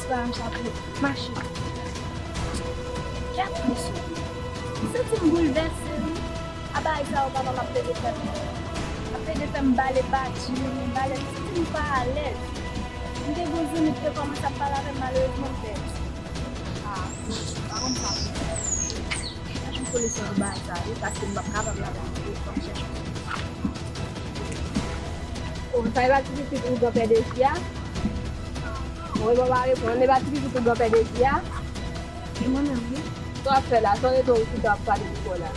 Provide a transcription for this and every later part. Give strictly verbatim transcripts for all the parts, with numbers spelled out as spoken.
Sa m chape mache. Kèt mesye. M santi m boulvèse wi. A bagay sa yo papa m ap plede fè m. Ap plede fè m bale badi, bale m santi m pa alèz. M te gon zanmi ki te kòmanse ap pale avè m, malerezman m pèdi. Ah, pa konn sa pou m fè. Chèche yon solisyon pou bagay sa wi, paske m p ap kapab la, fò m chèche yon solisyon. Oh, sa e pa ti pitit ou granpè Dezi a? Mwen pa reponn, e pa ti pitit ou granpè Dezi a? E mwen menm wi. Sa w ap fè la? Sa w rete w chita w ap pale pou kò la?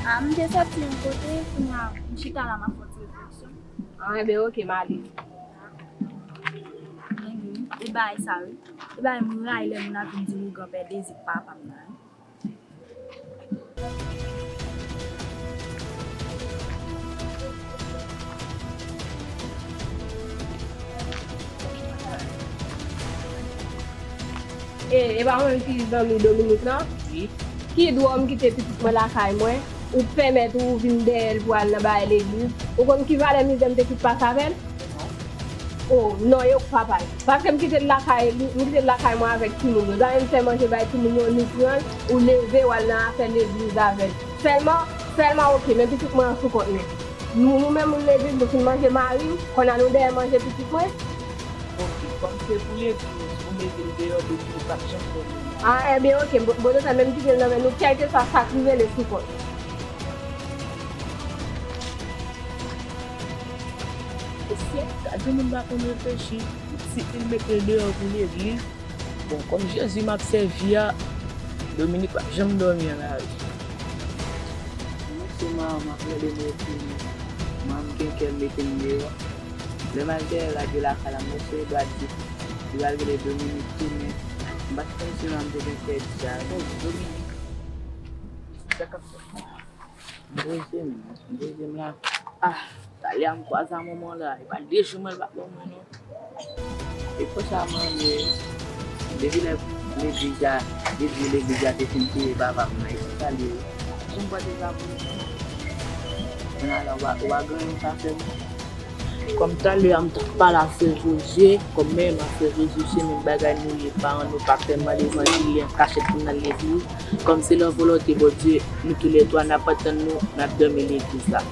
Ah, m te sòti yon kote, kounye a m chita la m ap fè yon ti refleksyon. Ah, enben, oke, m ale. Enben, e bagay sa wi. E bagay m rayi lè moun ap vin di m granpè Dezi papa m nan wi. E, e pa mwen ki zanmi Dominique lan? Wi. Ki dwa m kite pitit mwen lakay mwen? Ou pèmèt ou vin dèyè l pou al nan bagay legliz? Ou konn ki valè mizè m te fout pase avè l? Oh, non, e ou k papa l. Paske m kite l lakay li, m kite l lakay mwen avèk timoun yo. Zanmi m fè manje bay timoun yo, ni pran l, ou leve w al nan afè legliz avè l. Sèlman, sèlman, oke, men pitit mwen an sou kont nou. Nou, nou menm moun legliz, nou fin manje mari m, konnya nou dèyè manje pitit mwen. Oke, kòm se pou legliz, ou mete l deyò, depi l p ap janm konn nou. Ah, ebyen, oke, bon, bon, nou menm kite l nan men nou, kèlkeswa sa k rive, li sou kont nou. Mesye, gad yon moun pa konn reflechi. Si l mete l deyò pou legliz, bon, kòm Jezi m ap sèvi a, Dominique p ap janm dòmi nan lari. Mwen se manman m ap mande m retounen. Manman m gen kè l mete m deyò. Lè m al dèyè lage lakay la, m wè se Edouard di li pral rele Dominique tounen. M pa t konn si manman m te gen kè di sa. Oh, Dominique. Sa k ap fèt? M poze m, m poze m la. Ah, talè a m kwaze a manman la. E pa de jou mwen l pa ban mwen non. E konsa mwen ye. Depi lè legliz la, depi legliz la te fin touye papa m nan, e konsa l ye. Jan m pote sa pou ou. Mwen ala, ou pa, ou pa gen anyen sa fè m. Kòm talè a m t ap pale a frè Jozye, kòm menm a frè Jozye se menm bagay nou ye, paran nou pa fè m al evanjile an kachèt pou n al legliz. Kòm se lan volonte Bondye, nou toulètwa n ap antann nou, n ap dòmi legliz la.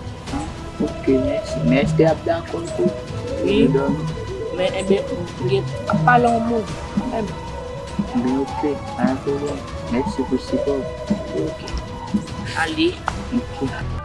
Ok, mèsi. Men èske y ap dakò pou nou dòmi? Men, enben, m gen ap pale yon mo. Enben, ok, pa gen pwoblèm. Mèsi pou sipò w. Ok. Ale. Ok.